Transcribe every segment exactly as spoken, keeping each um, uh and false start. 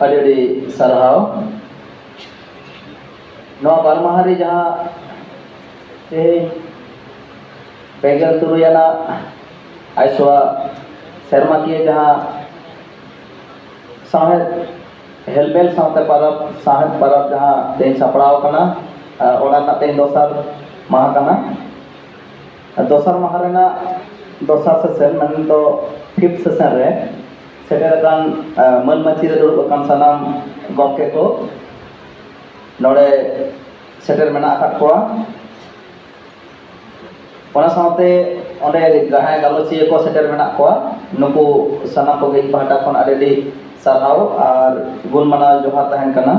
ᱟᱹᱰᱤ ᱟᱹᱰᱤ ᱥᱟᱨᱦᱟᱣ᱾ ᱱᱚᱣᱟ ᱵᱟᱨ ᱢᱟᱦᱟ ᱨᱮ ᱡᱟᱦᱟᱸ ᱛᱮᱦᱮᱧ ᱯᱮᱜᱮᱞ ᱛᱩᱨᱩᱭ ᱟᱱᱟᱜ ᱟᱭᱥᱚᱣᱟ ᱥᱮᱨᱢᱟᱠᱤᱭᱟᱹ ᱡᱟᱦᱟᱸ ᱥᱟᱶᱦᱮᱫ ᱦᱮᱞᱢᱮᱞ ᱥᱟᱶᱛᱮ ᱯᱟᱨᱟᱵᱽ, ᱥᱟᱶᱦᱮᱫ ᱯᱟᱨᱟᱵᱽ ᱡᱟᱦᱟᱸ ᱛᱮᱦᱮᱧ ᱥᱟᱯᱲᱟᱣ ᱟᱠᱟᱱᱟ, ᱟᱨ ᱚᱱᱟ ᱨᱮᱱᱟᱜ ᱛᱮᱦᱮᱧ ᱫᱚᱥᱟᱨ ᱢᱟᱦᱟ ᱠᱟᱱᱟ᱾ ᱫᱚᱥᱟᱨ ᱢᱟᱦᱟ ᱨᱮᱱᱟᱜ ᱫᱚᱥᱟᱨ ᱥᱮᱥᱮᱱ, ᱢᱮᱱᱫᱚ ᱯᱷᱤᱯᱛᱷ ᱥᱮᱥᱮᱱ ᱨᱮ ᱥᱮᱴᱮᱨ ᱟᱠᱟᱱ, ᱟᱸ, ᱢᱟᱹᱱ ᱢᱟᱹᱪᱤ ᱨᱮ ᱫᱩᱲᱩᱵ ᱟᱠᱟᱱ ᱥᱟᱱᱟᱢ ᱜᱚᱢᱠᱮ ᱠᱚ ᱱᱚᱰᱮ ᱥᱮᱴᱮᱨ ᱢᱮᱱᱟᱜ ᱟᱠᱟᱫ ᱠᱚᱣᱟ᱾ ᱚᱱᱟ ᱥᱟᱶᱛᱮ ᱚᱸᱰᱮ ᱡᱟᱦᱟᱸᱭ ᱜᱟᱞᱚᱪᱤᱭᱟᱹ ᱠᱚ ᱥᱮᱴᱮᱨ ᱢᱮᱱᱟᱜ ᱠᱚᱣᱟ, ᱱᱩᱠᱩ ᱥᱟᱱᱟᱢ ᱠᱚᱜᱮ ᱤᱧ ᱯᱟᱦᱴᱟ ᱠᱷᱚᱱ ᱟᱹᱰᱤ ᱟᱹᱰᱤ ᱥᱟᱨᱦᱟᱣ ᱟᱨ ᱜᱩᱱ ᱢᱟᱱᱟᱣ ᱡᱚᱦᱟᱨ ᱛᱟᱦᱮᱱ ᱠᱟᱱᱟ᱾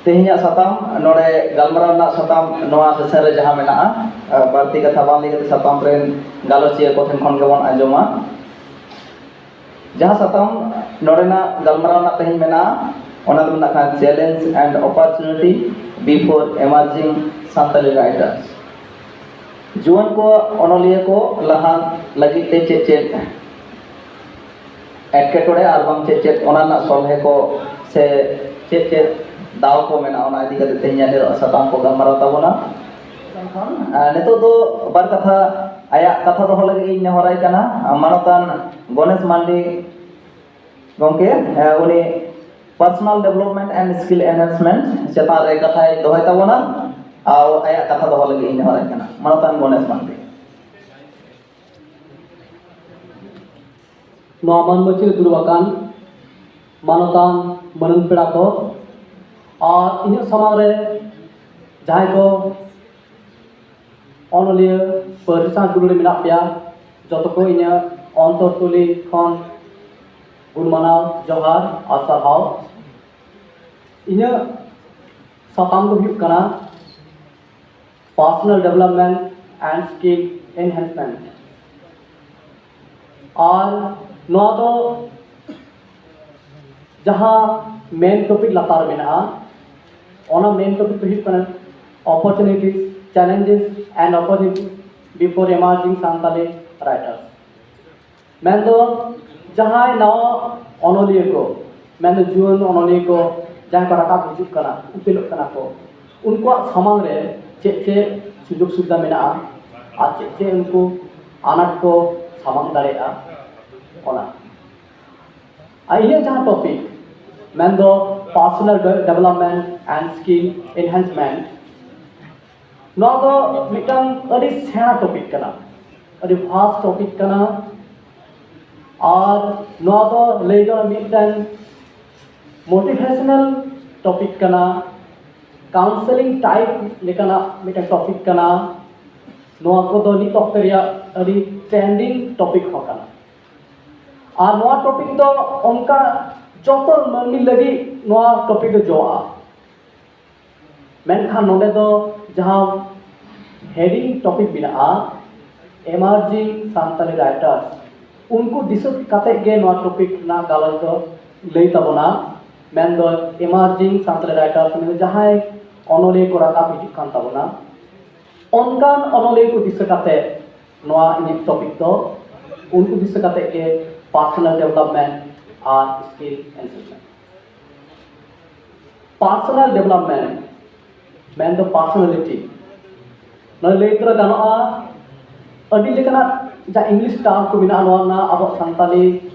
ᱛᱮᱦᱮᱧᱟᱜ ᱥᱟᱛᱟᱢ, ᱱᱚᱰᱮ ᱜᱟᱞᱢᱟᱨᱟᱣ ᱨᱮᱱᱟᱜ ᱥᱟᱛᱟᱢ ᱱᱚᱣᱟ ᱥᱮᱥᱮᱱ ᱨᱮ ᱡᱟᱦᱟᱸ ᱢᱮᱱᱟᱜᱼᱟ, ᱟᱨ ᱵᱟᱹᱲᱛᱤ ᱠᱟᱛᱷᱟ ᱵᱟᱝ ᱞᱟᱹᱭ ᱠᱟᱛᱮ ᱥᱟᱛᱟᱢ ᱨᱮᱱ ᱜᱟᱞᱚᱪᱤᱭᱟᱹ ᱠᱚ ᱴᱷᱮᱱ ᱠᱷᱚᱱ ᱜᱮᱵᱚᱱ ᱟᱸᱡᱚᱢᱟ᱾ ᱡᱟᱦᱟᱸ ᱥᱟᱛᱟᱢ ᱱᱚᱰᱮᱱᱟᱜ ᱜᱟᱞᱢᱟᱨᱟᱣ ᱨᱮᱱᱟᱜ ᱛᱮᱦᱮᱧ ᱢᱮᱱᱟᱜᱼᱟ, ᱚᱱᱟ ᱫᱚ ᱢᱮᱱᱟᱜ ᱠᱟᱱᱟ Challenge and Opportunity Before Emerging Santali Writers᱾ ᱡᱩᱣᱟᱹᱱ ᱠᱚ ᱚᱱᱚᱞᱤᱭᱟᱹ ᱠᱚ ᱞᱟᱦᱟᱱ ᱞᱟᱹᱜᱤᱫ ᱛᱮ ᱪᱮᱫ ᱪᱮᱫ ᱮᱴᱠᱮᱴᱚᱬᱮ ᱟᱨ ᱵᱟᱝ ᱪᱮᱫ ᱪᱮᱫ ᱚᱱᱟ ᱨᱮᱱᱟᱜ ᱥᱚᱞᱦᱮ ᱠᱚ ᱥᱮ ᱪᱮᱫ ᱪᱮᱫ ᱫᱟᱣ ᱠᱚ ᱢᱮᱱᱟᱜᱼᱟ, ᱚᱱᱟ ᱤᱫᱤ ᱠᱟᱛᱮ ᱛᱮᱦᱮᱧᱟᱜ ᱱᱤᱛᱚᱜ ᱥᱟᱛᱟᱢ ᱠᱚ ᱜᱟᱞᱢᱟᱨᱟᱣ ᱛᱟᱵᱚᱱᱟ᱾ ᱟᱨ ᱱᱤᱛᱚᱜ ᱫᱚ ᱵᱟᱨ ᱠᱟᱛᱷᱟ ᱟᱭᱟᱜ ᱠᱟᱛᱷᱟ ᱫᱚᱦᱚ ᱞᱟᱹᱜᱤᱫ ᱤᱧ ᱱᱮᱦᱚᱨᱟᱭ ᱠᱟᱱᱟ, ᱢᱟᱱᱚᱛᱟᱱ ᱜᱚᱱᱮᱥ ᱢᱟᱱᱰᱤ ᱜᱚᱢᱠᱮ, ᱩᱱᱤ Personal Development and Skill Enhancement ᱪᱮᱛᱟᱱ ᱨᱮ ᱠᱟᱛᱷᱟᱭ ᱫᱚᱦᱚᱭ ᱛᱟᱵᱚᱱᱟ᱾ ᱟᱨ ᱟᱭᱟᱜ ᱠᱟᱛᱷᱟ ᱫᱚᱦᱚ ᱞᱟᱹᱜᱤᱫ ᱤᱧ ᱱᱮᱦᱚᱨᱟᱭ ᱠᱟᱱᱟ, ᱢᱟᱱᱚᱛᱟᱱ ᱜᱚᱱᱮᱥ ᱢᱟᱱᱰᱤ᱾ ᱱᱚᱣᱟ ᱢᱟᱹᱱ ᱢᱟᱹᱪᱤ ᱨᱮ ᱫᱩᱲᱩᱵ ᱟᱠᱟᱱ ᱢᱟᱱᱚᱛᱟᱱ ᱢᱟᱹᱱᱟᱱ ᱯᱮᱲᱟ ᱠᱚ ᱟᱨ ᱤᱧᱟᱹᱜ ᱥᱟᱢᱟᱝ ᱨᱮ ᱡᱟᱦᱟᱸᱭ ᱠᱚ ᱚᱱᱚᱞᱤᱭᱟᱹ ᱯᱟᱹᱨᱤᱥᱟᱱ ᱫᱩᱞᱟᱹᱲᱤ ᱢᱮᱱᱟᱜ ᱯᱮᱭᱟ, ᱡᱚᱛᱚ ᱠᱚ ᱤᱧᱟᱹᱜ ᱚᱱᱛᱚᱨ ᱛᱩᱞᱤ ᱠᱷᱚᱱ ᱜᱩᱱ ᱢᱟᱱᱟᱣ ᱡᱚᱦᱟᱨ ᱟᱨ ᱥᱟᱨᱦᱟᱣ᱾ ᱤᱧᱟᱹᱜ ᱥᱟᱛᱟᱢ ᱫᱚ ᱦᱩᱭᱩᱜ ᱠᱟᱱᱟ Personal Development and Skill Enhancement᱾ ᱟᱨ ᱱᱚᱣᱟ ᱫᱚ ᱡᱟᱦᱟᱸ ᱢᱮᱱ ᱴᱚᱯᱤᱠ ᱞᱟᱛᱟᱨ ᱢᱮᱱᱟᱜᱼᱟ, ᱚᱱᱟ ᱢᱮᱱ ᱴᱚᱯᱤᱠ ᱫᱚ ᱦᱩᱭᱩᱜ ᱠᱟᱱᱟ Opportunities, Challenges and Opportunities Before Emerging Santali Writers᱾ ᱢᱮᱱᱫᱚ ᱡᱟᱦᱟᱸᱭ ᱱᱟᱣᱟ ᱚᱱᱚᱞᱤᱭᱟᱹ ᱠᱚ ᱢᱮᱱᱫᱚ ᱡᱩᱣᱟᱹᱱ ᱚᱱᱚᱞᱤᱭᱟᱹ ᱠᱚ ᱡᱟᱦᱟᱸᱭ ᱠᱚ ᱨᱟᱠᱟᱵ ᱦᱤᱡᱩᱜ ᱠᱟᱱᱟ, ᱩᱯᱮᱞᱚᱜ ᱠᱟᱱᱟ ᱠᱚ, ᱩᱱᱠᱩᱣᱟᱜ ᱥᱟᱢᱟᱝ ᱨᱮ ᱪᱮᱫ ᱪᱮᱫ ᱥᱩᱡᱳᱜᱽ ᱥᱩᱵᱤᱫᱷᱟ ᱢᱮᱱᱟᱜᱼᱟ ᱟᱨ ᱪᱮᱫ ᱪᱮᱫ ᱩᱱᱠᱩ ᱟᱱᱟᱴ ᱠᱚ ᱥᱟᱢᱟᱝ ᱫᱟᱲᱮᱭᱟᱜᱼᱟ, ᱚᱱᱟ᱾ ᱟᱨ ᱤᱧᱟᱹᱜ ᱡᱟᱦᱟᱸ ᱴᱚᱯᱤᱠ ᱢᱮᱱᱫᱚ personal development and skill enhancement, ᱱᱚᱣᱟ ᱫᱚ ᱢᱤᱫᱴᱟᱝ ᱟᱹᱰᱤ ᱥᱮᱬᱟ ᱴᱚᱯᱤᱠ ᱠᱟᱱᱟ, ᱟᱹᱰᱤ ᱵᱷᱟᱥᱴ ᱴᱚᱯᱤᱠ ᱠᱟᱱᱟ᱾ ᱟᱨ ᱱᱚᱣᱟ ᱫᱚ ᱞᱟᱹᱭ ᱜᱟᱱᱚᱜᱼᱟ ᱢᱤᱫᱴᱟᱝ ᱢᱳᱴᱤᱵᱷᱮᱥᱚᱱᱟᱞ ᱴᱚᱯᱤᱠ ᱠᱟᱱᱟ, ᱠᱟᱣᱩᱱᱥᱮᱞᱤᱝ ᱴᱟᱭᱤᱯ ᱞᱮᱠᱟᱱᱟᱜ ᱢᱤᱫᱴᱟᱝ ᱴᱚᱯᱤᱠ ᱠᱟᱱᱟ᱾ ᱱᱚᱣᱟ ᱠᱚᱫᱚ ᱱᱤᱛ ᱚᱠᱛᱚ ᱨᱮᱭᱟᱜ ᱟᱹᱰᱤ ᱴᱨᱮᱱᱰᱤᱝ ᱴᱚᱯᱤᱠ ᱦᱚᱸ ᱠᱟᱱᱟ᱾ ᱟᱨ ᱱᱚᱣᱟ ᱴᱚᱯᱤᱠ ᱫᱚ ᱚᱱᱠᱟ ᱡᱚᱛᱚ ᱢᱟᱹᱱᱢᱤ ᱞᱟᱹᱜᱤᱫ ᱱᱚᱣᱟ ᱴᱚᱯᱤᱠ ᱫᱚ ᱡᱚᱜᱼᱟ᱾ ᱢᱮᱱᱠᱷᱟᱱ ᱱᱚᱰᱮ ᱫᱚ ᱡᱟᱦᱟᱸ ᱦᱮᱰᱤᱝ ᱴᱚᱯᱤᱠ ᱢᱮᱱᱟᱜᱼᱟ, ᱮᱢᱟᱨᱡᱤᱝ ᱥᱟᱱᱛᱟᱞᱤ ᱨᱟᱭᱴᱟᱨᱥ, ᱩᱱᱠᱩ ᱫᱤᱥᱟᱹ ᱠᱟᱛᱮ ᱜᱮ ᱱᱚᱣᱟ ᱴᱚᱯᱤᱠ ᱨᱮᱱᱟᱜ ᱜᱟᱞᱚᱪ ᱫᱚ ᱞᱟᱹᱭ ᱛᱟᱵᱚᱱᱟ᱾ ᱢᱮᱱᱫᱚ ᱮᱢᱟᱨᱡᱤᱝ ᱥᱟᱱᱛᱟᱞᱤ ᱨᱟᱭᱴᱟᱨᱥ ᱢᱮᱱᱫᱚ ᱡᱟᱦᱟᱸᱭ ᱚᱱᱚᱞᱤᱭᱟᱹ ᱠᱚ ᱨᱟᱠᱟᱵ ᱦᱤᱡᱩᱜ ᱠᱟᱱ ᱛᱟᱵᱚᱱᱟ, ᱚᱱᱠᱟᱱ ᱚᱱᱚᱞᱤᱭᱟᱹ ᱠᱚ ᱫᱤᱥᱟᱹ ᱠᱟᱛᱮ ᱱᱚᱣᱟ ᱤᱧᱟᱹᱜ ᱴᱚᱯᱤᱠ ᱫᱚ, ᱩᱱᱠᱩ ᱫᱤᱥᱟᱹ ᱠᱟᱛᱮ ᱜᱮ ᱯᱟᱨᱥᱚᱱᱟᱞ ᱰᱮᱵᱷᱞᱚᱯᱢᱮᱱᱴ ᱟᱨ ᱥᱠᱤᱞ ᱮᱱᱦᱮᱱᱥᱢᱮᱱᱴ᱾ ᱯᱟᱨᱥᱚᱱᱟᱞ ᱰᱮᱵᱷᱞᱚᱯᱢᱮᱱᱴ ᱢᱮᱱᱫᱚ ᱯᱟᱨᱥᱚᱱᱟᱞᱤᱴᱤ, ᱱᱚᱰᱮ ᱞᱟᱹᱭ ᱛᱚᱨᱟ ᱜᱟᱱᱚᱜᱼᱟ, ᱟᱹᱰᱤ ᱞᱮᱠᱟᱱᱟᱜ ᱡᱟᱦᱟᱸ ᱤᱝᱞᱤᱥ ᱴᱟᱨᱢ ᱠᱚ ᱢᱮᱱᱟᱜᱼᱟ, ᱱᱚᱣᱟ ᱨᱮᱱᱟᱜ ᱟᱵᱚᱣᱟᱜ ᱥᱟᱱᱛᱟᱞᱤ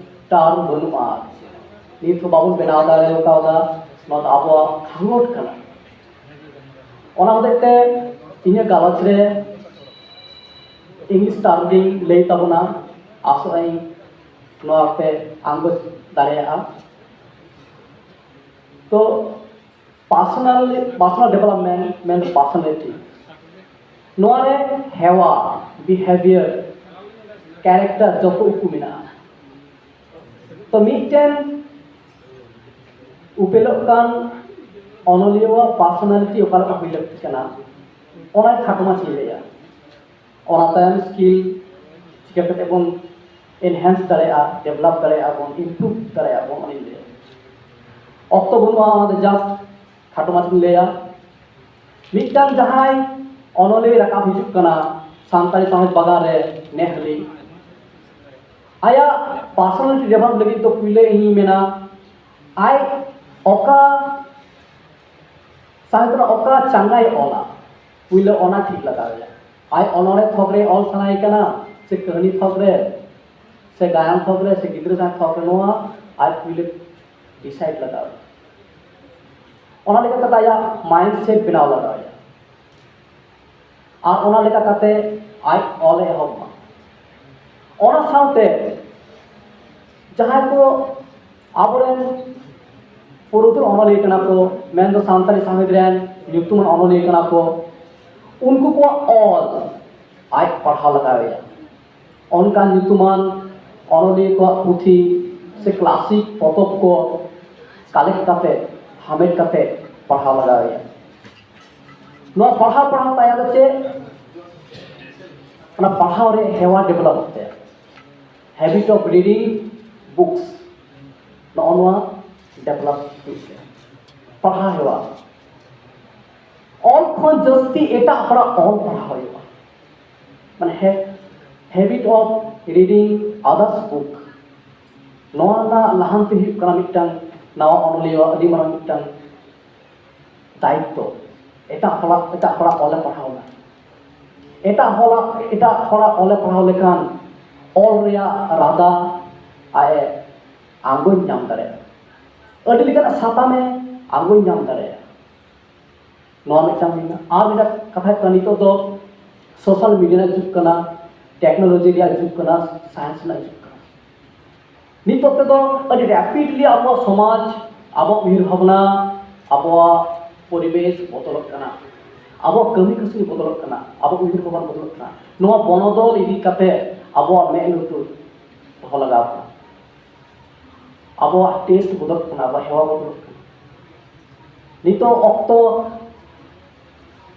ᱴᱟᱨᱢ ᱵᱟᱹᱱᱩᱜᱼᱟ, ᱱᱤᱛ ᱦᱚᱸ ᱵᱟᱵᱚᱱ ᱵᱮᱱᱟᱣ ᱫᱟᱲᱮ ᱠᱟᱣᱫᱟ᱾ ᱱᱚᱣᱟ ᱫᱚ ᱟᱵᱚᱣᱟᱜ ᱠᱷᱟᱸᱜᱚᱴ ᱠᱟᱱᱟ᱾ ᱚᱱᱟ ᱦᱚᱛᱮᱡ ᱛᱮ ᱤᱧᱟᱹᱜ ᱜᱟᱞᱚᱪ ᱨᱮ ᱤᱝᱞᱤᱥ ᱴᱟᱨᱢ ᱜᱤᱧ ᱞᱟᱹᱭ ᱛᱟᱵᱚᱱᱟ, ᱟᱥᱚᱜ ᱟᱹᱧ ᱱᱚᱣᱟ ᱯᱮ ᱟᱸᱜᱚᱪ ᱫᱟᱲᱮᱭᱟᱜᱼᱟ᱾ ᱛᱚ ᱯᱟᱨᱥᱚᱱᱟᱞ ᱯᱟᱨᱥᱚᱱᱟᱞ ᱰᱮᱵᱷᱞᱚᱯᱢᱮᱱᱴ ᱢᱮᱱ ᱯᱟᱨᱥᱚᱱᱟᱞᱤᱴᱤ, ᱱᱚᱣᱟ ᱨᱮ ᱦᱮᱣᱟ, ᱵᱤᱦᱮᱵᱤᱭᱟᱨ, ᱠᱮᱨᱮᱠᱴᱟᱨ ᱡᱚᱛᱚ ᱩᱠᱩ ᱢᱮᱱᱟᱜᱼᱟ᱾ ᱛᱚ ᱢᱤᱫᱴᱮᱱ ᱩᱯᱮᱞᱚᱜ ᱠᱟᱱ ᱚᱱᱚᱞᱤᱭᱟᱹᱣᱟᱜ ᱯᱟᱨᱥᱚᱱᱟᱞᱤᱴᱤ ᱚᱠᱟ ᱞᱮᱠᱟ ᱦᱩᱭ ᱞᱟᱹᱠᱛᱤ ᱠᱟᱱᱟ, ᱚᱱᱟ ᱠᱷᱟᱴᱚ ᱢᱟᱪᱷᱟᱧ ᱞᱟᱹᱭᱟ᱾ ᱚᱱᱟ ᱛᱟᱭᱚᱢ ᱥᱠᱤᱞ ᱪᱤᱠᱟᱹ ᱠᱟᱛᱮ ᱵᱚᱱ ᱮᱱᱦᱮᱱᱥ ᱫᱟᱲᱮᱭᱟᱜᱼᱟ, ᱰᱮᱵᱷᱞᱚᱯ ᱫᱟᱲᱮᱭᱟᱜᱼᱟ ᱵᱚᱱ, ᱤᱢᱯᱨᱩᱵᱷ ᱫᱟᱲᱮᱭᱟᱜᱼᱟ ᱵᱚᱱ, ᱚᱱᱟᱧ ᱞᱟᱹᱭᱟ᱾ ᱚᱠᱛᱚ ᱵᱟᱹᱱᱩᱜᱼᱟ, ᱚᱱᱟ ᱫᱚ ᱡᱟᱥᱴ ᱠᱷᱟᱴᱚ ᱢᱟᱪᱷᱟᱧ ᱞᱟᱹᱭᱟ᱾ ᱢᱤᱫᱴᱟᱝ ᱡᱟᱦᱟᱸᱭ ᱚᱱᱚᱞᱤᱭᱟᱹ ᱨᱟᱠᱟᱵ ᱦᱤᱡᱩᱜ ᱠᱟᱱᱟ ᱥᱟᱱᱛᱟᱲᱤ ᱥᱟᱶᱦᱮᱫ ᱵᱟᱜᱟᱱ ᱨᱮ ᱱᱮᱦᱟᱹᱞᱤ, ᱟᱭᱟᱜ ᱯᱟᱨᱥᱚᱱᱟᱞᱤᱴᱤ ᱰᱮᱵᱷᱞᱚᱯ ᱞᱟᱹᱜᱤᱫ ᱫᱚ ᱯᱩᱭᱞᱟᱹ ᱤᱧᱤᱧ ᱢᱮᱱᱟ, ᱟᱡ ᱚᱠᱟ ᱥᱟᱶᱦᱮᱫ ᱨᱮ ᱚᱠᱟ ᱪᱟᱸᱜᱟᱭ ᱚᱞᱟ, ᱯᱩᱭᱞᱟᱹ ᱚᱱᱟ ᱴᱷᱤᱠ ᱞᱟᱜᱟᱣ ᱮᱭᱟ᱾ ᱟᱡ ᱚᱱᱚᱬᱦᱮ ᱛᱷᱚᱠ ᱨᱮ ᱚᱞ ᱥᱟᱱᱟᱭᱮ ᱠᱟᱱᱟ ᱥᱮ ᱠᱟᱹᱦᱱᱤ ᱛᱷᱚᱠ ᱨᱮ ᱥᱮ ᱜᱟᱭᱟᱱ ᱛᱷᱚᱠ ᱨᱮ ᱥᱮ ᱜᱤᱫᱽᱨᱟᱹ ᱥᱟᱶᱦᱮᱫ ᱛᱷᱚᱠ ᱨᱮ, ᱱᱚᱣᱟ ᱟᱡ ᱯᱩᱭᱞᱟᱹ ᱰᱤᱥᱟᱭᱤᱰ ᱞᱟᱜᱟᱣ ᱮᱭᱟ᱾ ᱚᱱᱟ ᱞᱮᱠᱟ ᱠᱟᱛᱮ ᱟᱭᱟᱜ ᱢᱟᱭᱤᱱᱰ ᱥᱮᱴ ᱵᱮᱱᱟᱣ ᱞᱟᱜᱟᱣ ᱮᱭᱟ᱾ ᱟᱨ ᱚᱱᱟ ᱞᱮᱠᱟ ᱠᱟᱛᱮ ᱟᱡ ᱚᱞ ᱮ ᱮᱦᱚᱵ ᱢᱟ᱾ ᱚᱱᱟ ᱥᱟᱶᱛᱮ ᱡᱟᱦᱟᱸᱭ ᱠᱚ ᱟᱵᱚᱨᱮᱱ ᱯᱩᱨᱩᱫᱷᱩᱞ ᱚᱱᱚᱞᱤᱭᱟᱹ ᱠᱟᱱᱟ ᱠᱚ, ᱢᱮᱱᱫᱚ ᱥᱟᱱᱛᱟᱲᱤ ᱥᱟᱶᱦᱮᱫ ᱨᱮᱱ ᱧᱩᱛᱩᱢᱟᱱ ᱚᱱᱚᱞᱤᱭᱟᱹ ᱠᱟᱱᱟ ᱠᱚ, ᱩᱱᱠᱩ ᱠᱚᱣᱟᱜ ᱚᱞ ᱟᱡ ᱯᱟᱲᱦᱟᱣ ᱞᱟᱜᱟᱣ ᱮᱭᱟ᱾ ᱚᱱᱠᱟᱱ ᱧᱩᱛᱩᱢᱟᱱ ᱚᱱᱚᱞᱤᱭᱟᱹ ᱠᱚᱣᱟᱜ ᱯᱩᱛᱷᱤ ᱥᱮ ᱠᱞᱟᱥᱤᱠ ᱯᱚᱛᱚᱵ ᱠᱚ ᱠᱟᱞᱮᱠᱴ ᱠᱟᱛᱮ, ᱦᱟᱢᱮᱴ ᱠᱟᱛᱮ ᱯᱟᱲᱦᱟᱣ ᱞᱟᱜᱟᱣ ᱮᱭᱟ᱾ ᱱᱚᱣᱟ ᱯᱟᱲᱦᱟᱣ ᱯᱟᱲᱦᱟᱣ ᱛᱟᱭᱟ ᱫᱚ ᱪᱮᱫ? ᱚᱱᱟ ᱯᱟᱲᱦᱟᱣ ᱨᱮ ᱦᱮᱣᱟ ᱰᱮᱵᱷᱞᱚᱯᱚᱜ ᱛᱟᱭᱟ, habit of reading books, ᱱᱚᱜᱼᱚ ᱱᱚᱣᱟ ᱰᱮᱵᱷᱞᱚᱯ ᱦᱩᱭᱩᱜ ᱛᱟᱭᱟ᱾ ᱯᱟᱲᱦᱟᱣ ᱦᱮᱣᱟ, ᱚᱞ ᱠᱷᱚᱱ ᱡᱟᱹᱥᱛᱤ ᱮᱴᱟᱜ ᱦᱚᱲᱟᱜ ᱚᱞ ᱯᱟᱲᱦᱟᱣ ᱦᱩᱭᱩᱜᱼᱟ᱾ ᱢᱟᱱᱮ habit of reading others book, ᱱᱚᱣᱟ ᱨᱮᱱᱟᱜ ᱞᱟᱦᱟᱱᱛᱤ ᱦᱩᱭᱩᱜ ᱠᱟᱱᱟ ᱢᱤᱫᱴᱟᱝ ᱱᱟᱣᱟ ᱚᱱᱚᱞᱤᱭᱟᱹᱣᱟᱜ ᱟᱹᱰᱤ ᱢᱟᱨᱟᱝ ᱢᱤᱫᱴᱟᱝ ᱫᱟᱭᱤᱛᱛᱚ᱾ ᱮᱴᱟᱜ ᱦᱚᱲᱟᱜ ᱮᱴᱟᱜ ᱦᱚᱲᱟᱜ ᱚᱞᱮ ᱯᱟᱲᱦᱟᱣ ᱮᱫᱟ᱾ ᱮᱴᱟᱜ ᱦᱚᱲᱟᱜ ᱮᱴᱟᱜ ᱦᱚᱲᱟᱜ ᱚᱞᱮ ᱯᱟᱲᱦᱟᱣ ᱞᱮᱠᱷᱟᱱ ᱚᱞ ᱨᱮᱭᱟᱜ ᱨᱟᱫᱟ ᱟᱡ ᱮ ᱟᱸᱜᱚᱪ ᱧᱟᱢ ᱫᱟᱲᱮᱭᱟᱜᱼᱟ᱾ ᱟᱹᱰᱤ ᱞᱮᱠᱟᱱᱟᱜ ᱥᱟᱛᱟᱢᱮ ᱟᱸᱜᱚᱪ ᱧᱟᱢ ᱫᱟᱲᱮᱭᱟᱜᱼᱟ᱾ ᱱᱚᱣᱟ ᱢᱤᱫᱴᱟᱝ ᱦᱩᱭᱱᱟ᱾ ᱟᱨ ᱢᱤᱫᱴᱟᱝ ᱠᱟᱛᱷᱟ ᱦᱩᱭᱩᱜ ᱠᱟᱱᱟ, ᱱᱤᱛᱚᱜ ᱫᱚ ᱥᱳᱥᱟᱞ ᱢᱤᱰᱤᱭᱟ ᱨᱮᱭᱟᱜ ᱡᱩᱜᱽ ᱠᱟᱱᱟ, ᱴᱮᱠᱱᱳᱞᱚᱡᱤ ᱨᱮᱭᱟᱜ ᱡᱩᱜᱽ ᱠᱟᱱᱟ, ᱥᱟᱭᱮᱱᱥ ᱨᱮᱱᱟᱜ ᱡᱩᱜᱽ ᱠᱟᱱᱟ᱾ ᱱᱤᱛᱚᱜ ᱛᱮᱫᱚ ᱟᱹᱰᱤ ᱨᱮᱯᱤᱰᱞᱤ ᱟᱵᱚᱣᱟᱜ ᱥᱚᱢᱟᱡᱽ, ᱟᱵᱚᱣᱟᱜ ᱩᱭᱦᱟᱹᱨ ᱵᱷᱟᱵᱽᱱᱟ, ᱟᱵᱚᱣᱟᱜ ᱯᱚᱨᱤᱵᱮᱥ ᱵᱚᱫᱚᱞᱚᱜ ᱠᱟᱱᱟ, ᱟᱵᱚᱣᱟᱜ ᱠᱟᱹᱢᱤ ᱠᱟᱹᱥᱱᱤ ᱵᱚᱫᱚᱞᱚᱜ ᱠᱟᱱᱟ, ᱟᱵᱚᱣᱟᱜ ᱩᱭᱦᱟᱹᱨ ᱵᱷᱟᱵᱽᱱᱟ ᱵᱚᱫᱚᱞᱚᱜ ᱠᱟᱱᱟ᱾ ᱱᱚᱣᱟ ᱵᱚᱱᱚᱫᱚᱞ ᱤᱫᱤ ᱠᱟᱛᱮ ᱟᱵᱚᱣᱟᱜ ᱢᱮᱫ ᱞᱩᱛᱩᱨ ᱫᱚᱦᱚ ᱞᱟᱜᱟᱣ ᱵᱚᱱᱟ᱾ ᱟᱵᱚᱣᱟᱜ ᱴᱮᱥᱴ ᱵᱚᱫᱚᱞᱚᱜ ᱠᱟᱱᱟ, ᱟᱵᱚᱣᱟᱜ ᱦᱮᱣᱟ ᱵᱚᱫᱚᱞᱚᱜ ᱠᱟᱱᱟ᱾ ᱱᱤᱛᱚᱜ ᱚᱠᱛᱚ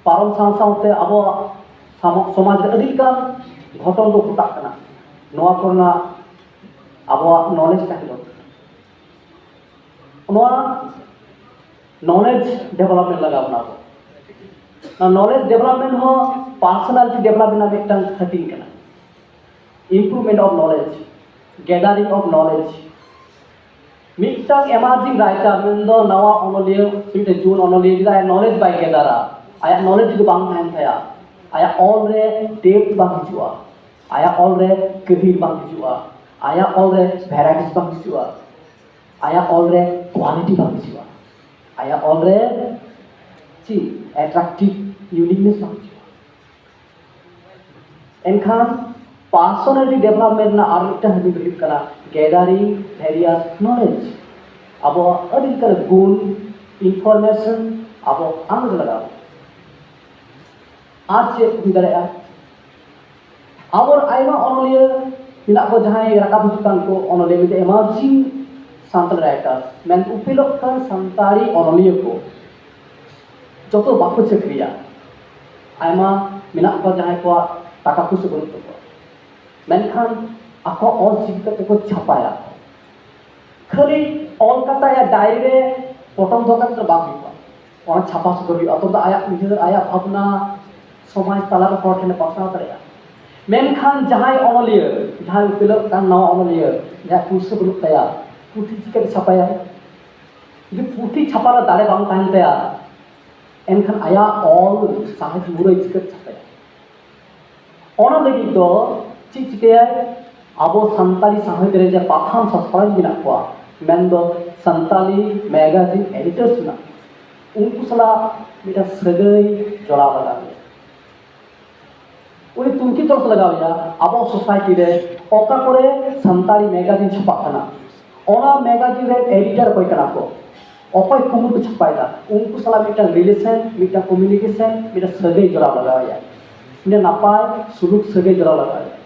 ᱯᱟᱨᱚᱢ ᱥᱟᱶ ᱥᱟᱶᱛᱮ ᱟᱵᱚᱣᱟᱜ ᱥᱟᱢᱟ-, ᱥᱚᱢᱟᱡᱽ ᱨᱮ ᱟᱹᱰᱤ ᱞᱮᱠᱟᱱ ᱜᱷᱚᱴᱚᱱ ᱠᱚ ᱜᱷᱚᱴᱟᱜ ᱠᱟᱱᱟ᱾ ᱱᱚᱣᱟ ᱠᱚᱨᱮᱱᱟᱜ ᱟᱵᱚᱣᱟᱜ ᱱᱚᱞᱮᱡᱽ ᱛᱟᱦᱮᱸ ᱫᱚᱨᱠᱟᱨ᱾ ᱱᱚᱣᱟ ᱱᱚᱞᱮᱡᱽ ᱰᱮᱵᱷᱞᱚᱯᱢᱮᱱᱴ ᱞᱟᱜᱟᱣ ᱵᱚᱱᱟ ᱟᱵᱚ᱾ ᱱᱚᱣᱟ ᱱᱚᱞᱮᱡᱽ ᱰᱮᱵᱷᱞᱚᱯᱢᱮᱱᱴ ᱦᱚᱸ ᱯᱟᱨᱥᱚᱱᱟᱞᱤᱴᱤ ᱰᱮᱵᱷᱞᱚᱯᱢᱮᱱᱴ ᱨᱮᱱᱟᱜ ᱢᱤᱫᱴᱟᱝ ᱦᱟᱹᱴᱤᱧ ᱠᱟᱱᱟ᱾ Improvement of knowledge, gathering of knowledge, ᱢᱤᱫᱴᱟᱝ emerging writer ᱢᱮᱱᱫᱚ ᱱᱟᱣᱟ ᱚᱱᱚᱞᱤᱭᱟᱹ, ᱢᱤᱫᱴᱟᱝ ᱡᱩᱣᱟᱹᱱ ᱚᱱᱚᱞᱤᱭᱟᱹ ᱡᱩᱫᱤ ᱟᱭᱟᱜ knowledge ᱵᱟᱭ ᱜᱮᱫᱟᱨᱟ, ᱟᱭᱟᱜ knowledge ᱡᱩᱫᱤ ᱵᱟᱝ ᱛᱟᱦᱮᱱ ᱛᱟᱭᱟ, ᱟᱭᱟᱜ ᱚᱞ ᱨᱮ depth ᱵᱟᱝ ᱦᱤᱡᱩᱜᱼᱟ, ᱟᱭᱟᱜ ᱚᱞ ᱨᱮ ᱜᱟᱹᱦᱤᱨ ᱵᱟᱝ ᱦᱤᱡᱩᱜᱼᱟ, ᱟᱭᱟᱜ ᱚᱞ ᱨᱮ varieties ᱵᱟᱝ ᱦᱤᱡᱩᱜᱼᱟ, ᱟᱭᱟᱜ ᱚᱞ ᱨᱮ quality ᱵᱟᱝ ᱦᱤᱡᱩᱜᱼᱟ, ᱟᱭᱟᱜ ᱚᱞ ᱨᱮ ᱪᱮᱫ attractive uniqueness ᱵᱟᱝ ᱦᱤᱡᱩᱜᱼᱟ᱾ ᱮᱱᱠᱷᱟᱱ personality development ᱨᱮᱱᱟᱜ ᱟᱨ ᱢᱤᱫᱴᱟᱝ ᱦᱟᱹᱵᱤᱛ ᱦᱩᱭᱩᱜ ᱠᱟᱱᱟ gathering various knowledge᱾ ᱟᱵᱚᱣᱟᱜ ᱟᱹᱰᱤ ᱞᱮᱠᱟᱱ ᱜᱩᱱ, information ᱟᱵᱚ ᱟᱸᱜᱚᱪ ᱞᱟᱜᱟᱣ᱾ ᱟᱨ ᱪᱮᱫ ᱦᱩᱭ ᱫᱟᱲᱮᱭᱟᱜᱼᱟ? ᱟᱵᱚᱨ ᱟᱭᱢᱟ ᱚᱱᱚᱞᱤᱭᱟᱹ ᱢᱮᱱᱟᱜ ᱠᱚ, ᱡᱟᱦᱟᱸᱭ ᱨᱟᱠᱟᱵ ᱦᱤᱡᱩᱜ ᱠᱟᱱ ᱠᱚ ᱚᱱᱚᱞᱤᱭᱟᱹ, ᱢᱤᱫᱴᱮᱱ emerging ᱥᱟᱱᱛᱟᱲ writers, ᱢᱮᱱ ᱩᱯᱮᱞᱚᱜ ᱠᱟᱱ ᱥᱟᱱᱛᱟᱲᱤ ᱚᱱᱚᱞᱤᱭᱟᱹ ᱠᱚ ᱡᱚᱛᱚ ᱵᱟᱠᱚ ᱪᱟᱹᱠᱨᱤᱭᱟ᱾ ᱟᱭᱢᱟ ᱢᱮᱱᱟᱜ ᱠᱚᱣᱟ ᱡᱟᱦᱟᱸᱭ ᱠᱚᱣᱟᱜ ᱴᱟᱠᱟ ᱯᱩᱭᱥᱟᱹ ᱵᱟᱹᱱᱩᱜ ᱛᱟᱠᱚᱣᱟ, ᱢᱮᱱᱠᱷᱟᱱ ᱟᱠᱚᱣᱟᱜ ᱚᱞ ᱪᱤᱠᱤ ᱠᱟᱛᱮ ᱠᱚ ᱪᱷᱟᱯᱟᱭᱟ᱾ ᱠᱷᱟᱹᱞᱤ ᱚᱞ ᱠᱟᱛᱮ ᱟᱭᱟᱜ ᱰᱟᱭᱨᱤ ᱨᱮ ᱯᱚᱴᱚᱢ ᱫᱚᱦᱚ ᱠᱟᱛᱮ ᱫᱚ ᱵᱟᱝ ᱦᱩᱭᱩᱜᱼᱟ, ᱚᱱᱟ ᱪᱷᱟᱯᱟ ᱥᱚᱫᱚᱨ ᱦᱩᱭᱩᱜᱼᱟ᱾ ᱛᱚᱵᱮ ᱟᱭᱟᱜ ᱩᱭᱦᱟᱹᱨ, ᱟᱭᱟᱜ ᱵᱷᱟᱵᱽᱱᱟ ᱥᱚᱢᱟᱡᱽ ᱛᱟᱞᱟᱨᱮ ᱦᱚᱲ ᱴᱷᱮᱱᱮ ᱯᱟᱥᱱᱟᱣ ᱫᱟᱲᱮᱭᱟᱜᱼᱟ᱾ ᱢᱮᱱᱠᱷᱟᱱ ᱡᱟᱦᱟᱸᱭ ᱚᱱᱚᱞᱤᱭᱟᱹ, ᱡᱟᱦᱟᱸᱭ ᱩᱯᱮᱞᱚᱜ ᱠᱟᱱ ᱱᱟᱣᱟ ᱚᱱᱚᱞᱤᱭᱟᱹ, ᱡᱟᱦᱟᱸᱭ ᱯᱩᱭᱥᱟᱹ ᱵᱟᱹᱱᱩᱜ ᱛᱟᱭᱟ, ᱯᱩᱛᱷᱤ ᱪᱤᱠᱟᱹᱛᱮ ᱪᱷᱟᱯᱟᱭᱟ? ᱡᱩᱫᱤ ᱯᱩᱛᱷᱤ ᱪᱷᱟᱯᱟ ᱨᱮ ᱫᱟᱲᱮ ᱵᱟᱝ ᱛᱟᱦᱮᱱ ᱛᱟᱭᱟ, ᱮᱱᱠᱷᱟᱱ ᱟᱭᱟᱜ ᱚᱞ ᱥᱟᱶᱦᱮᱫ ᱢᱩᱨᱟᱹᱭ ᱪᱤᱠᱟᱹᱛᱮ ᱪᱷᱟᱯᱟᱭᱟ? ᱚᱱᱟ ᱞᱟᱹᱜᱤᱫ ᱫᱚ ᱪᱮᱫ ᱪᱤᱠᱟᱹᱭᱟᱭ? ᱟᱵᱚ ᱥᱟᱱᱛᱟᱲᱤ ᱥᱟᱶᱦᱮᱫ ᱨᱮ ᱡᱮ ᱯᱟᱛᱷᱟᱢ ᱥᱟᱥᱯᱟᱲᱟᱣᱤᱡ ᱢᱮᱱᱟᱜ ᱠᱚᱣᱟ, ᱢᱮᱱᱫᱚ ᱥᱟᱱᱛᱟᱲᱤ magazine editors ᱢᱮᱱᱟᱜ ᱠᱚᱣᱟ, ᱩᱱᱠᱩ ᱥᱟᱞᱟᱜ ᱢᱤᱫᱴᱟᱝ ᱥᱟᱹᱜᱟᱹᱭ ᱡᱚᱲᱟᱣ ᱞᱟᱜᱟᱣ ᱮᱭᱟ᱾ ᱩᱱᱤ ᱛᱩᱱᱠᱷᱤ ᱛᱚᱨᱥ ᱞᱟᱜᱟᱣ ᱮᱭᱟ, ᱟᱵᱚ society ᱨᱮ ᱚᱠᱟ ᱠᱚᱨᱮ ᱥᱟᱱᱛᱟᱲᱤ magazine ᱪᱷᱟᱯᱟᱜ ᱠᱟᱱᱟ, ᱚᱱᱟ magazine ᱨᱮᱱ editor ᱚᱠᱚᱭ ᱠᱟᱱᱟ ᱠᱚ, ᱚᱠᱚᱭ ᱠᱩᱢᱩᱴ ᱠᱚ ᱪᱷᱟᱯᱟᱭᱮᱫᱟ, ᱩᱱᱠᱩ ᱥᱟᱞᱟᱜ ᱢᱤᱫᱴᱟᱝ relation, ᱢᱤᱫᱴᱟᱝ communication, ᱢᱤᱫᱴᱟᱝ ᱥᱟᱹᱜᱟᱹᱭ ᱡᱚᱲᱟᱣ ᱞᱟᱜᱟᱣ ᱮᱭᱟ, ᱢᱤᱫᱴᱟᱝ ᱱᱟᱯᱟᱭ ᱥᱩᱞᱩᱠ ᱥᱟᱹᱜᱟᱹᱭ ᱡᱚᱲᱟᱣ ᱞᱟᱜᱟᱣ ᱮᱭᱟ,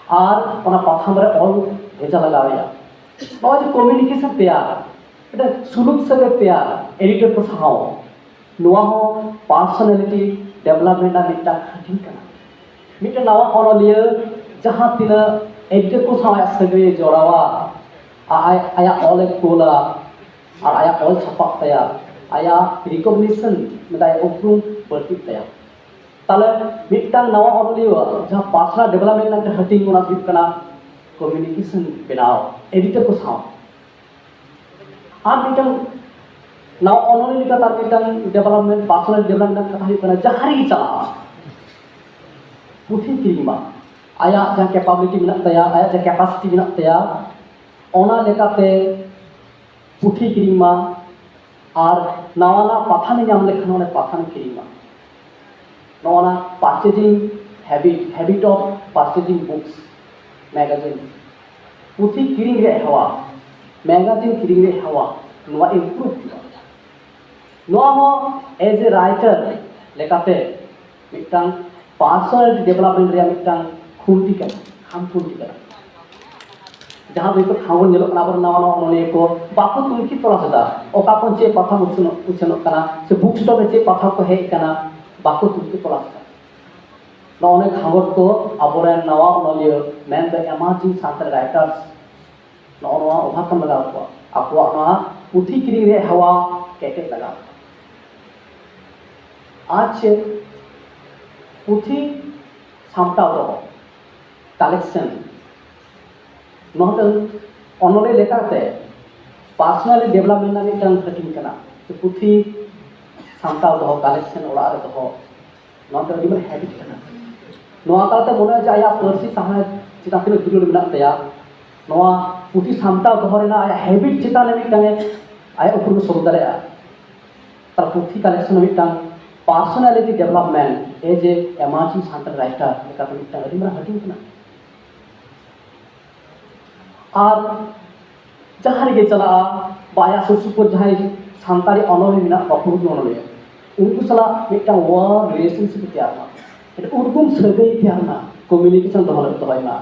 ᱟᱨ ᱚᱱᱟ ᱯᱟᱛᱷᱟᱢ ᱨᱮ ᱚᱞ ᱵᱷᱮᱡᱟ ᱞᱟᱜᱟᱣ ᱮᱭᱟ᱾ ᱱᱚᱜᱼᱚᱭ ᱡᱮ communication ᱛᱮᱭᱟᱨ, ᱢᱤᱫᱴᱟᱝ ᱥᱩᱞᱩᱠ ᱥᱟᱹᱜᱟᱹᱭ ᱛᱮᱭᱟᱨ editor ᱠᱚ ᱥᱟᱶ, ᱱᱚᱣᱟ ᱦᱚᱸ personality development ᱨᱮᱱᱟᱜ ᱢᱤᱫᱴᱟᱝ ᱦᱟᱹᱴᱤᱧ ᱠᱟᱱᱟ᱾ ᱢᱤᱫᱴᱟᱝ ᱱᱟᱣᱟ ᱚᱱᱚᱞᱤᱭᱟᱹ ᱡᱟᱦᱟᱸ ᱛᱤᱱᱟᱹᱜ editor ᱠᱚ ᱥᱟᱶ ᱟᱭᱟᱜ ᱥᱟᱹᱜᱟᱹᱭᱮ ᱡᱚᱲᱟᱣᱟ, ᱟᱨ ᱟᱭ-, ᱟᱭᱟᱜ ᱚᱞᱮ ᱠᱳᱞᱟ, ᱟᱨ ᱟᱭᱟᱜ ᱚᱞ ᱪᱷᱟᱯᱟᱜ ᱛᱟᱭᱟ, ᱟᱭᱟᱜ recognition, ᱢᱮᱛᱟᱭ ᱩᱯᱨᱩᱢ ᱵᱟᱹᱲᱛᱤᱜ ᱛᱟᱭᱟ᱾ ᱛᱟᱦᱞᱮ ᱢᱤᱫᱴᱟᱝ ᱱᱟᱣᱟ ᱚᱱᱚᱞᱤᱭᱟᱹ ᱡᱟᱦᱟᱸ personal development ᱨᱮᱱᱟᱜ ᱢᱤᱫᱴᱟᱝ ᱦᱟᱹᱴᱤᱧ, ᱚᱱᱟ ᱦᱩᱭᱩᱜ ᱠᱟᱱᱟ communication ᱵᱮᱱᱟᱣ editor ᱠᱚ ᱥᱟᱶ᱾ ᱟᱨ ᱢᱤᱫᱴᱟᱝ ᱱᱟᱣᱟ ᱚᱱᱚᱞᱤᱭᱟᱹ ᱞᱮᱠᱟᱛᱮ ᱟᱨ ᱢᱤᱫᱴᱟᱝ ᱰᱮᱵᱷᱞᱚᱯᱢᱮᱱᱴ, ᱯᱟᱨᱥᱚᱱᱟᱞ ᱰᱮᱵᱷᱞᱚᱯᱢᱮᱱᱴ ᱨᱮᱱᱟᱜ ᱠᱟᱛᱷᱟ ᱦᱩᱭᱩᱜ ᱠᱟᱱᱟ, ᱡᱟᱦᱟᱸ ᱨᱮᱜᱮ ᱪᱟᱞᱟᱜᱼᱟ, ᱯᱩᱛᱷᱤ ᱠᱤᱨᱤᱧ ᱢᱟ, ᱟᱭᱟᱜ ᱡᱟᱦᱟᱸ ᱠᱮᱯᱟᱵᱤᱞᱤᱴᱤ ᱢᱮᱱᱟᱜ ᱛᱟᱭᱟ, ᱟᱭᱟᱜ ᱡᱟᱦᱟᱸ ᱠᱮᱯᱟᱥᱤᱴᱤ ᱢᱮᱱᱟᱜ ᱛᱟᱭᱟ, ᱚᱱᱟ ᱞᱮᱠᱟᱛᱮ ᱯᱩᱛᱷᱤ ᱠᱤᱨᱤᱧ ᱢᱟ᱾ ᱟᱨ ᱱᱟᱣᱟᱱᱟᱜ ᱯᱟᱛᱷᱟᱢᱮ ᱧᱟᱢ ᱞᱮᱠᱷᱟᱱ ᱚᱸᱰᱮ ᱯᱟᱛᱷᱟᱢ ᱠᱤᱨᱤᱧ ᱢᱟ᱾ ᱱᱚᱜᱼᱚ ᱱᱟ ᱯᱟᱨᱪᱮᱡᱤᱝ habit, habit of ᱯᱟᱨᱪᱮᱡᱤᱝ books, magazine, ᱯᱩᱛᱷᱤ ᱠᱤᱨᱤᱧ ᱨᱮᱭᱟᱜ ᱦᱮᱣᱟ, ᱢᱮᱜᱟᱡᱤᱱ ᱠᱤᱨᱤᱧ ᱨᱮᱭᱟᱜ ᱦᱮᱣᱟ, ᱱᱚᱣᱟ ᱤᱢᱯᱨᱩᱵᱷ ᱦᱩᱭᱩᱜᱼᱟ᱾ ᱱᱚᱣᱟ ᱦᱚᱸ ᱮᱡ ᱮ ᱨᱟᱭᱴᱟᱨ ᱞᱮᱠᱟᱛᱮ ᱢᱤᱫᱴᱟᱝ ᱯᱟᱨᱥᱚᱱᱟᱞᱤᱴᱤ ᱰᱮᱵᱷᱞᱚᱯᱢᱮᱱᱴ ᱨᱮᱭᱟᱜ ᱢᱤᱫᱴᱟᱝ ᱠᱷᱩᱱᱴᱤ ᱠᱟᱱᱟ, ᱠᱷᱟᱢ ᱠᱷᱩᱱᱴᱤ ᱠᱟᱱᱟ᱾ ᱡᱟᱦᱟᱸ ᱫᱚ ᱱᱤᱛᱚᱜ ᱠᱷᱟᱵᱚᱱ ᱧᱮᱞᱚᱜ ᱠᱟᱱᱟ, ᱟᱵᱚᱨᱮᱱ ᱱᱟᱣᱟ ᱱᱟᱣᱟ ᱚᱱᱚᱞᱤᱭᱟᱹ ᱠᱚ ᱵᱟᱠᱚ ᱛᱩᱱᱠᱷᱤ ᱛᱚᱞᱟᱥ ᱮᱫᱟ, ᱚᱠᱟ ᱠᱷᱚᱱ ᱪᱮᱫ ᱯᱟᱛᱷᱟᱢ ᱩᱪᱷᱟᱹᱱᱚᱜ, ᱩᱪᱷᱟᱹᱱᱚᱜ ᱠᱟᱱᱟ, ᱥᱮ ᱵᱩᱠ ᱥᱴᱚᱞ ᱨᱮ ᱪᱮᱫ ᱯᱟᱛᱷᱟᱢ ᱠᱚ ᱦᱮᱡ ᱟᱠᱟᱱᱟ, ᱵᱟᱠᱚ ᱛᱩᱱᱠᱷᱤ ᱛᱚᱞᱟᱥ ᱮᱫᱟ᱾ ᱱᱚᱜᱼᱚ ᱱᱚᱣᱟ ᱠᱷᱟᱵᱚᱱ ᱠᱚ ᱟᱵᱚᱨᱮᱱ ᱱᱟᱣᱟ ᱚᱱᱚᱞᱤᱭᱟᱹ, ᱢᱮᱱᱫᱚ ᱮᱢᱟᱨᱡᱤᱝ ᱥᱟᱱᱛᱟᱲ ᱨᱟᱭᱴᱟᱨᱥ, ᱱᱚᱜᱼᱚ ᱱᱚᱣᱟ ᱚᱵᱷᱟᱵ ᱠᱟᱱ ᱞᱟᱜᱟᱣ ᱠᱚᱣᱟ, ᱟᱠᱚᱣᱟᱜ ᱱᱚᱣᱟ ᱯᱩᱛᱷᱤ ᱠᱤᱨᱤᱧ ᱨᱮᱭᱟᱜ ᱦᱮᱣᱟ ᱠᱮᱴᱮᱡ ᱞᱟᱜᱟᱣ ᱠᱚᱣᱟ᱾ ᱟᱨ ᱪᱮᱫ, ᱯᱩᱛᱷᱤ ᱥᱟᱢᱴᱟᱣ ᱫᱚᱦᱚ, ᱠᱟᱞᱮᱠᱥᱚᱱ, ᱱᱚᱣᱟ ᱫᱚ ᱚᱱᱚᱞᱤᱭᱟᱹ ᱞᱮᱠᱟᱛᱮ ᱯᱟᱨᱥᱚᱱᱟᱞᱤ ᱰᱮᱵᱷᱞᱚᱯᱢᱮᱱᱴ ᱨᱮᱱᱟᱜ ᱢᱤᱫᱴᱟᱝ ᱦᱟᱹᱴᱤᱧ ᱠᱟᱱᱟ᱾ ᱯᱩᱛᱷᱤ ᱥᱟᱢᱴᱟᱣ ᱫᱚᱦᱚ, ᱠᱟᱞᱮᱠᱥᱚᱱ ᱚᱲᱟᱜ ᱨᱮ ᱫᱚᱦᱚ, ᱱᱚᱣᱟ ᱫᱚ ᱟᱹᱰᱤ ᱢᱟᱨᱟᱝ ᱦᱮᱵᱤᱴ ᱠᱟᱱᱟ᱾ ᱱᱚᱣᱟ ᱛᱟᱞᱟᱛᱮ ᱢᱚᱱᱮ ᱦᱚᱭ ᱡᱮ ᱟᱭᱟᱜ ᱯᱟᱹᱨᱥᱤ ᱥᱟᱶᱦᱮᱫ ᱪᱮᱛᱟᱱ ᱛᱤᱱᱟᱹᱜ ᱫᱩᱞᱟᱹᱲ ᱢᱮᱱᱟᱜ ᱛᱟᱭᱟ, ᱱᱚᱣᱟ ᱯᱩᱛᱷᱤ ᱥᱟᱢᱴᱟᱣ ᱫᱚᱦᱚ ᱨᱮᱱᱟᱜ ᱟᱭᱟᱜ ᱦᱮᱵᱤᱴ ᱪᱮᱛᱟᱱ ᱨᱮ ᱢᱤᱫᱴᱟᱝ ᱮ, ᱟᱭᱟᱜ ᱩᱯᱨᱩᱢ ᱮ ᱥᱚᱫᱚᱨ ᱫᱟᱲᱮᱭᱟᱜᱼᱟ᱾ ᱛᱟᱦᱞᱮ ᱯᱩᱛᱷᱤ ᱠᱟᱞᱮᱠᱥᱚᱱ ᱦᱚᱸ ᱢᱤᱫᱴᱟᱝ ᱯᱟᱨᱥᱚᱱᱟᱞᱤᱴᱤ ᱰᱮᱵᱷᱞᱚᱯᱢᱮᱱᱴ, ᱮᱡ ᱮ ᱮᱢᱟᱨᱡᱤᱝ ᱥᱟᱱᱛᱟᱲ ᱨᱟᱭᱴᱟᱨ ᱞᱮᱠᱟᱛᱮ ᱢᱤᱫᱴᱟᱝ ᱟᱹᱰᱤ ᱢᱟᱨᱟᱝ ᱦᱟᱹᱴᱤᱧ ᱠᱟᱱᱟ᱾ ᱟᱨ ᱡᱟᱦᱟᱸ ᱨᱮᱜᱮ ᱪᱟᱞᱟᱜᱼᱟ, ᱵᱟ ᱟᱭᱟᱜ ᱥᱩᱨ ᱥᱩᱯᱩᱨ ᱡᱟᱦᱟᱸᱭ ᱥᱟᱱᱛᱟᱲᱤ ᱚᱱᱚᱞᱤᱭᱟᱹ ᱢᱮᱱᱟᱜ ᱠᱚᱣᱟ, ᱯᱩᱨᱩᱫᱷᱩᱞ ᱚᱱᱚᱞᱤᱭᱟᱹ, ᱩᱱᱠᱩ ᱥᱟᱞᱟᱜ ᱢᱤᱫᱴᱟᱝ ᱣᱟᱨᱢ ᱨᱤᱞᱮᱥᱚᱱᱥᱤᱯ ᱛᱮᱭᱟᱨ ᱢᱟ, ᱢᱤᱫᱴᱟᱝ ᱩᱨᱜᱩᱢ ᱥᱟᱹᱜᱟᱹᱭ ᱛᱮᱭᱟᱨ ᱢᱟ, ᱠᱚᱢᱤᱭᱩᱱᱤᱠᱮᱥᱚᱱ ᱫᱚᱦᱚ, ᱫᱚᱦᱚᱭ ᱢᱟ᱾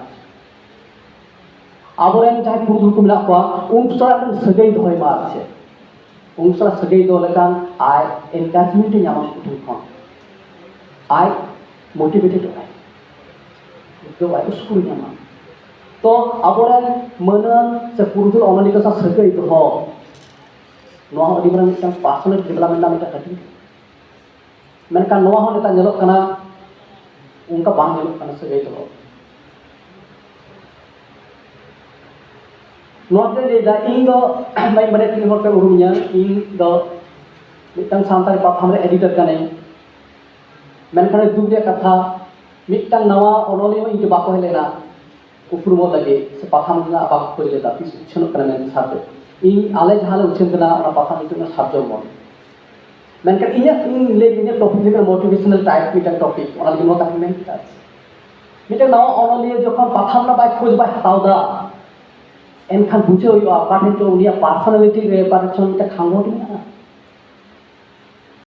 ᱟᱵᱚᱨᱮᱱ ᱡᱟᱦᱟᱸᱭ ᱯᱩᱨᱩᱫᱷᱩᱞ ᱠᱚ ᱢᱮᱱᱟᱜ ᱠᱚᱣᱟ, ᱩᱱᱠᱩ ᱥᱟᱞᱟᱜ ᱢᱤᱫᱴᱟᱝ ᱥᱟᱹᱜᱟᱹᱭ ᱫᱚᱦᱚᱭ ᱢᱟ᱾ ᱟᱨ ᱪᱮᱫ, ᱩᱱᱠᱩ ᱥᱟᱞᱟᱜ ᱥᱟᱹᱜᱟᱹᱭ ᱫᱚᱦᱚ ᱞᱮᱠᱷᱟᱱ ᱟᱡ ᱮᱱᱠᱟᱨᱮᱡᱽᱢᱮᱱᱴ ᱮ ᱧᱟᱢᱟ ᱩᱱᱠᱩ ᱴᱷᱮᱱ ᱠᱷᱚᱱ, ᱟᱡ ᱢᱳᱴᱤᱵᱷᱮᱴᱮᱰᱚᱜ ᱟᱭ, ᱩᱫᱽᱜᱟᱹᱣ ᱟᱭ, ᱩᱥᱠᱩᱨ ᱧᱟᱢᱟ᱾ ᱛᱚ ᱟᱵᱚᱨᱮᱱ ᱢᱟᱹᱱᱟᱱ ᱥᱮ ᱯᱩᱨᱩᱫᱷᱩᱞ ᱚᱱᱚᱞᱤᱭᱟᱹ ᱠᱚ ᱥᱟᱶ ᱥᱟᱹᱜᱟᱹᱭ ᱫᱚᱦᱚ, ᱱᱚᱣᱟ ᱦᱚᱸ ᱟᱹᱰᱤ ᱢᱟᱨᱟᱝ ᱢᱤᱫᱴᱟᱝ ᱯᱟᱨᱥᱚᱱᱟᱞ ᱰᱮᱵᱷᱞᱚᱯᱢᱮᱱᱴ ᱨᱮᱱᱟᱜ ᱢᱤᱫᱴᱟᱝ ᱦᱟᱹᱴᱤᱧ ᱠᱟᱱᱟ᱾ ᱢᱮᱱᱠᱷᱟᱱ ᱱᱚᱣᱟ ᱦᱚᱸ ᱱᱮᱛᱟᱨ ᱧᱮᱞᱚᱜ ᱠᱟᱱᱟ, ᱚᱱᱠᱟ ᱵᱟᱝ ᱧᱮᱞᱚᱜ ᱠᱟᱱᱟ ᱥᱟᱹᱜᱟᱹᱭ ᱫᱚᱦᱚ᱾ ᱱᱚᱣᱟ ᱛᱮ ᱞᱟᱹᱭᱫᱟ, ᱤᱧ ᱫᱚ ᱵᱟᱹᱧ ᱵᱟᱲᱟᱭᱟ ᱛᱤᱱ ᱦᱚᱲ ᱯᱮ ᱩᱨᱩᱢᱤᱧᱟ, ᱤᱧ ᱫᱚ ᱢᱤᱫᱴᱟᱝ ᱥᱟᱱᱛᱟᱲᱤ ᱯᱟᱛᱷᱟᱢ ᱨᱮ ᱮᱰᱤᱴᱚᱨ ᱠᱟᱹᱱᱟᱹᱧ᱾ ᱢᱮᱱᱠᱷᱟᱱ ᱫᱩᱠ ᱨᱮᱭᱟᱜ ᱠᱟᱛᱷᱟ, ᱢᱤᱫᱴᱟᱝ ᱱᱟᱣᱟ ᱚᱱᱚᱞᱤᱭᱟᱹ ᱦᱚᱸ ᱤᱧ ᱴᱷᱮᱱ ᱵᱟᱠᱚ ᱦᱮᱡ ᱞᱮᱱᱟ ᱩᱯᱨᱩᱢᱚᱜ ᱞᱟᱹᱜᱤᱫ, ᱥᱮ ᱯᱟᱛᱷᱟᱢ ᱨᱮᱱᱟᱜ ᱵᱟᱠᱚ ᱠᱷᱚᱡᱽ ᱞᱮᱫᱟ ᱛᱤᱥ ᱩᱪᱷᱟᱹᱱᱚᱜ ᱠᱟᱱᱟ ᱢᱮᱱᱛᱮ ᱥᱟᱨᱡᱚᱢ᱾ ᱤᱧ ᱟᱞᱮ ᱡᱟᱦᱟᱸ ᱞᱮ ᱩᱪᱷᱟᱹᱱ ᱠᱟᱱᱟ, ᱚᱱᱟ ᱯᱟᱛᱷᱟᱢ ᱧᱩᱛᱩᱢ ᱠᱟᱱᱟ ᱥᱟᱨᱡᱚᱢ ᱢᱚᱱ᱾ ᱢᱮᱱᱠᱷᱟᱱ ᱤᱧᱟᱹᱜ, ᱤᱧ ᱞᱟᱹᱭ, ᱤᱧᱟᱹᱜ ᱴᱚᱯᱤᱠ ᱦᱩᱭᱩᱜ ᱠᱟᱱᱟ ᱢᱳᱴᱤᱵᱷᱮᱥᱚᱱᱟᱞ ᱴᱟᱭᱤᱯ ᱢᱤᱫᱴᱟᱝ ᱴᱚᱯᱤᱠ, ᱚᱱᱟ ᱞᱟᱹᱜᱤᱫ ᱱᱚᱣᱟ ᱠᱟᱛᱷᱟᱧ ᱢᱮᱱ ᱠᱮᱫᱟ᱾ ᱢᱤᱫᱴᱟᱝ ᱱᱟᱣᱟ ᱚᱱᱚᱞᱤᱭᱟᱹ ᱡᱚᱠᱷᱚᱱ ᱯᱟᱛᱷᱟᱢ ᱨᱮᱱᱟᱜ ᱵᱟᱭ ᱠᱷᱚᱡᱽ ᱵᱟᱭ ᱦᱟᱛᱟᱣ ᱮᱫᱟ, ᱮᱱᱠᱷᱟᱱ ᱵᱩᱡᱷᱟᱹᱣ ᱦᱩᱭᱩᱜᱼᱟ ᱚᱠᱟ ᱴᱷᱮᱱ ᱪᱚ ᱩᱱᱤᱭᱟᱜ ᱯᱟᱨᱥᱚᱱᱟᱞᱤᱴᱤ ᱨᱮ ᱚᱠᱟ ᱴᱷᱮᱱ ᱪᱚ ᱢᱤᱫᱴᱟᱝ ᱠᱷᱟᱸᱜᱚᱴ ᱢᱮᱱᱟᱜᱼᱟ᱾